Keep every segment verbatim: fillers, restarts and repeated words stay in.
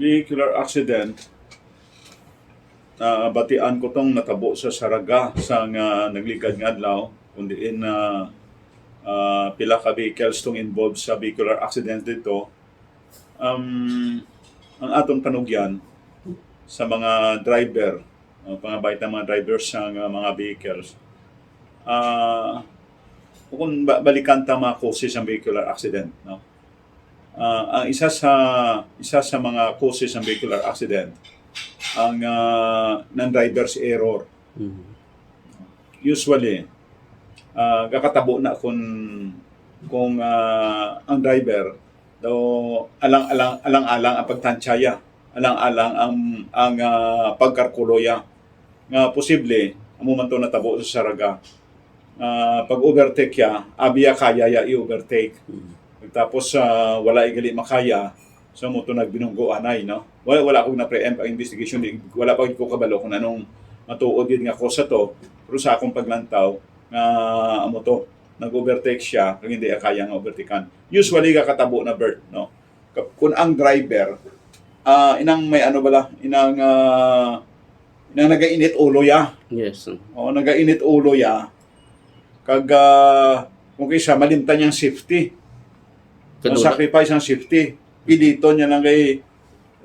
Vehicular accident, ah, batian ko tong natabo sa Zarraga sa nga nagligad nga adlaw, kung diin na, ah, pila ka vehicles tong involved sa vehicular accident dito. Um, ang aton panugyan sa mga driver, uh, pangabay ta mga drivers sa nga mga vehicles, ah, kung ba-, balikan ta mga causes ng vehicular accident, no? Ah, ang isa sa, isa sa mga causes ng vehicular accident ang, ah, ng driver's error. Mhm. Usually, ah, gakatabo na kung, kung, ah, ang driver daw alang-alang, alang-alang ang pagtansya ya, alang-alang ang, ang, ah, pagkalkulo ya. Nga posible, amo man to natabo sa Zarraga. Ah, pag-overtake ya, abi ya kaya ya i-overtake. Mm. Tapos, ah, wala ya gali makaya, so amo to nagbinunggo anay, no? Wala, wala akong na-preempt ang investigation, di, wala pa ko kabalo kung anong matuod gid nga kosa to, pero sa akong paglantaw, nga amo to, nag-overtake siya, kag hindi ya kaya nga overtakean. Usually, gakatabo na, Bert, no? Kap-, kung ang driver, ah, inang may ano bala, inang, ah, inang nagainit ulo ya. Yes. Oo, nagainit ulo ya. Kag, ah, kung kisa, malimtan niyang safety. Kanula. Sacrifice ang safety. Piliton niya lang kay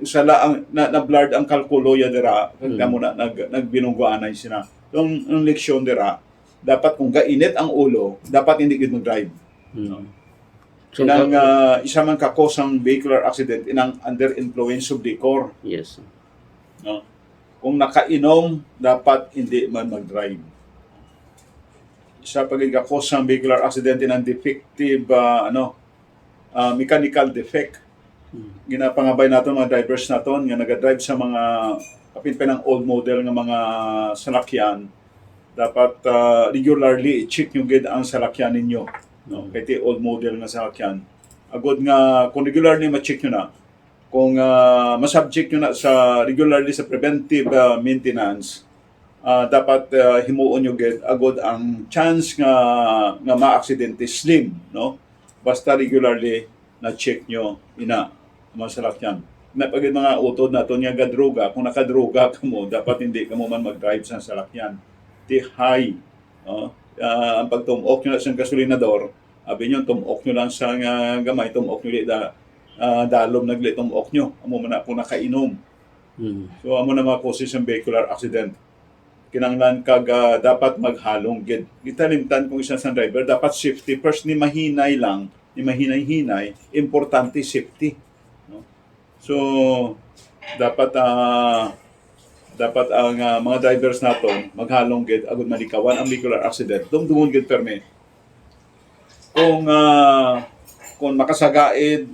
sala ang, na, na-blurred ang kalkulo ya dira. Kag Mm. Kamo na, nag-, nagbinungguanay sila. So, ang, ang leksyon dira, dapat kung gainit ang ulo, dapat hindi gid mag-drive. Mm. So, inang, ka- ah, isa man ka cause ang vehicular accident, inang under influence of liquor. Yes. No? Kung nakainom, dapat hindi man mag-drive. Isa pa gid ka cause ang vehicular accident, inang defective, ah, ano, ah, mechanical defect. Hmm. Ginapangabay naton mga drivers naton nga naga-drive sa mga, kapin pa ng old model nga mga salakyan, dapat, ah, regularly i-check nyo gid ang salakyan ninyo, no? Hmm. Kay ti old model nga salakyan. Agod nga kung regularly ma-check nyo na, kung, ah, ma-subject nyo na sa regularly sa preventive, ah, maintenance, ah, dapat, ah, himuon nyo gid agod ang chance nga, nga maaksidente slim, no? Basta regularly na-check nyo ina ang mga salakyan. Na pag mga utod naton nga gadroga, kung nakadroga kamo, dapat hindi kamo man mag-drive sa salakyan. Ti high, no? Ah, ang pagtum-ok nyo na sa gasolinador, abi nyo, tum-ok nyo lang sa nga gamay, tum-ok nyo li da, ah, dalom nagli tum-ok nyo. Amo man na kung nakainom. Hmm. So, amo na mga causes ng vehicular accident. Kinahanglan kag, ah, dapat maghalong gid. Gitalimtan kung isa sa driver, dapat safety first, ni mahinay lang, ni mahinay-hinay, importante safety, no? So, dapat, ah, dapat ang, ah, mga drivers naton maghalong gid agud malikawan ang vehicular accident. Dumduman gid permi. Kung, ah, kung makasagaid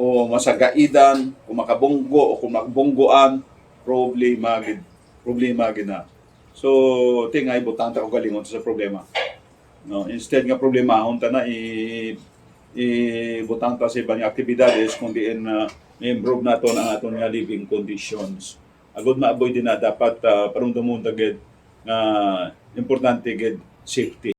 o masagaidan, kung makabunggo o kung makabunggoan, problema gid, problema gid na. So, ti nga ibutang ta kaugalingon sa problema. No, instead nga problemahon ta na, i-, ibutang ta sa iban nga aktibidades, kung diin, ah, ma-improve naton ang aton nga living conditions. Agud ma-avoid din na, dapat, ah, parumdumon ta gid nga importante gid safety.